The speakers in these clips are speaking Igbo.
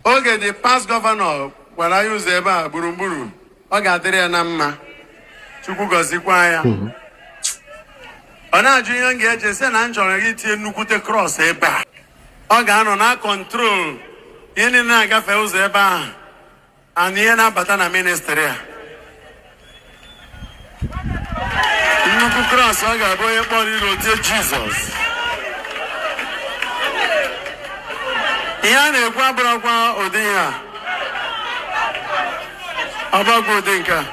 Oge the past governor gwara anyị ụzọ ebe a gburugburu, ọ ga-adịrị ya na mma. Chukwu gọzikwa ya. Ọ na-ajụ ihe m ga-eche, sị na m chọrọ itinye nnukwute cross ebe a. Ọ ga-anọ na control ihe niile na-agafe ụzọ ebe ahụ and ihe na-abata na ministry a. Nnukwu cross ọ ga-abụ onye kpọrọ iru tie Jizọs. Ihe a na-ekwu abụrụkwa ụdị ihe a, ọ bụrụkwa ụdị nke a.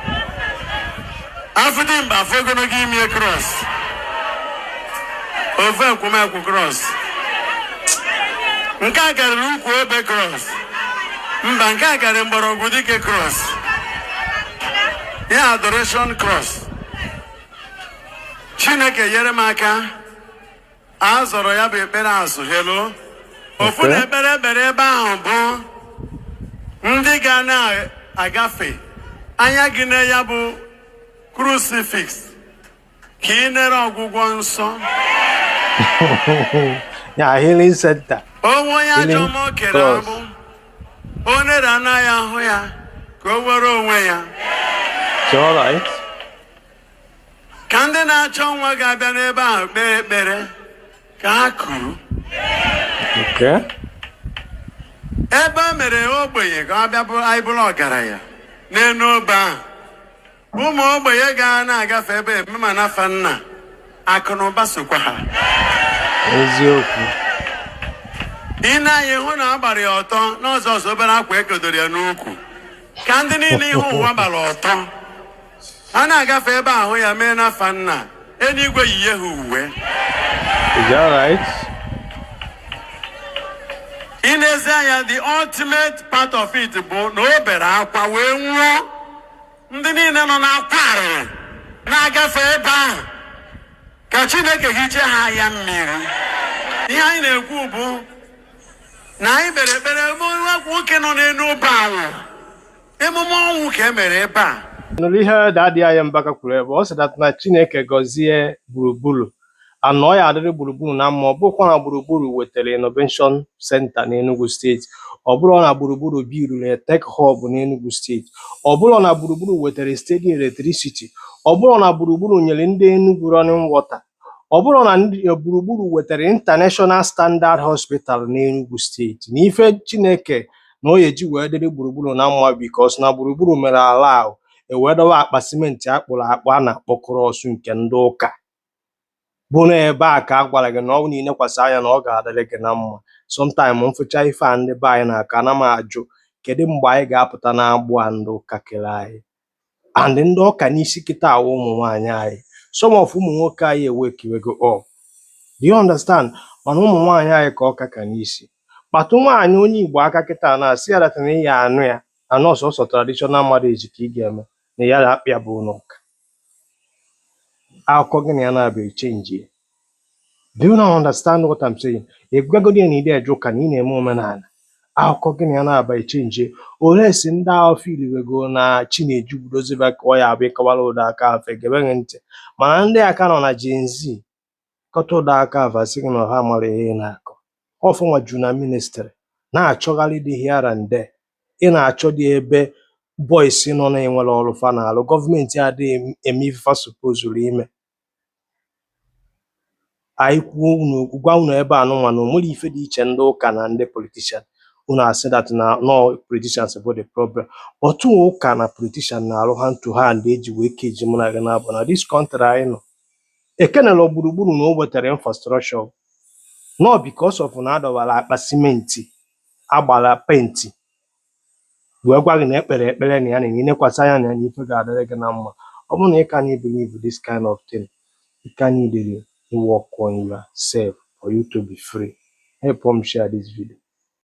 Afụ dị mkpa, afụ ogologo ime cross, ofe ekwumekwu cross. Nke a karịrị ukwu obe cross. Mba, nke a karịrị mgbọrọgwụ dike cross. Ihe adoration cross. Chineke nyere m aka, a zọrọ ya bụ ekpere azụ. Hello, ofu na ekpere ekpere ebe ahụ bụ ndị ga na-agafe anya gị na ya bụ crucifix ka ị nere ọgwụgwọ nsọ. Ya healing center. Onwe onye ajọ Healing mmụọ kere cross. agbụ, o nere anaghị ahụ ya ka o were onwe ya. It's all right. Ka ndị na-achọ nwa ga-abịa n'ebe ahụ kpee ekpere ka ha kuru. Ebe e mere ogbenye ka ọ bịa bụrụ anyị bụrụ ọgaranya n'elu obe ahụ, ụmụ ogbenye ga na-agafe ebe eme ma n'afa nna, akụ na ụba sokwa ha. Eziokwu. Ị na-anya hụ na a gbara ya ọtọ n'ọzọ ọzọ, obere akwa ekodoro ya n'ukwu, ka ndị niile ihe ụwa gbara ọtọ a na-agafe ebe ahụ ya mee n'afa nna, eluigwe yiye ha uwe. Is that right? Ị na-ezi anya, the ultimate part of it bụ na o bere akwa wee nwụọ. Ndị niile nọ n'akwa arịrị na-agafe ebe ahụ, ka Chineke hiche ha anya mmiri. Ihe anyị na-ekwu bụ na anyị kpere ekpere ebe nwoke nọ n'elu obe anwụ, emume ọnwụ ka e mere ebe a. Nụrụ ihe Daddy anyị Mbaka kwuru ebe ọ sị that na Chineke gọzie gburugburu anọ ya adịrị gburugburu na mma. Ọ bụrụkwa na gburugburu wetara innovation center n'Enugu Steeti, ọ bụrụ na gburugburu builduru tech hub n'Enugu Steeti, ọ bụrụ na gburugburu wetara steady electricity, ọ bụrụ na gburugburu nyere ndị Enugu running water, ọ bụrụ na ndị gburugburu wetara international standard hospital n'Enugu Steeti, na ife Chineke na o eji wee dịrị gburugburu na mma, because na gburugburu mere ala ahụ ewee dọwa akpa simenti akpụrụ akpụ a na-akpọ cross nke ndị ụka, bụ na ebe a ka a gwara gị na ọ bụ na inekwasị anya na ọ ga-adịrị gị na mma. Sometime m fụcha ife a ndị be anyị na-akọ, ana m ajụ, kedu mgbe anyị ga-apụta n'agbụ a ndị ụka kere anyị? And ndị ọka n'isi kịta awụ ụmụ nwaanyị anyị. Some of ụmụ nwoke anyị ewekiwego up, do you understand? Mana ụmụ nwaanyị anyị ka ọka ka n'isi. Kpatụ nwaanyị onye Igbo aka kịta na-asị ya that na ị ya anụ ya anụ ọsọsọ traditional marriage ka ị ga-eme na ya akpị ya bụ n'ụka akụkọ gị na ya na-abịa echange. Do you now understand what I'm saying? Ị gwagodi ya na ị eje ụka, na ị na-eme omenala, akụkọ gị na ya na-aba echange. Ole si ndị ahụ filiwego na Chineju doziba ka ọ ya abụ ịkọwara ụdọ aka afe gebe gị ntị, mana ndị aka nọ na Gen Z kọta ụdọ aka afa sị gị na ọha mara ihe ị na-akọ. Ọfụnwa ju na ministry na-achọgharị dị here and there. Ị na-achọ dị ebe boys nọ na-enwere ọrụ fa na-alụ, gọọmenti adịghị eme ife fa supposed ime. Anyị kwuo unu, gwa unu ebe a nụnwa na o nwere ife dị iche ndị ụka na ndị politician, unu asị that na no politicians bụ the problem, but ụka na politician na-arụ hand to hand eji wee keji mụ na gị na-abụ na this country anyị nọ. Ekenelo gburugburu na o wetara infrastructure, no because of na adọwara akpa simenti agbara penti wee gwa gị na ekpere ekpere na ya na inekwasị anya na ya na ife ga-adịrị gị na mma. Ọ bụrụ na ị ka na believe this kind of thing, you can need to work on yourself for you to be free. Help me share this video.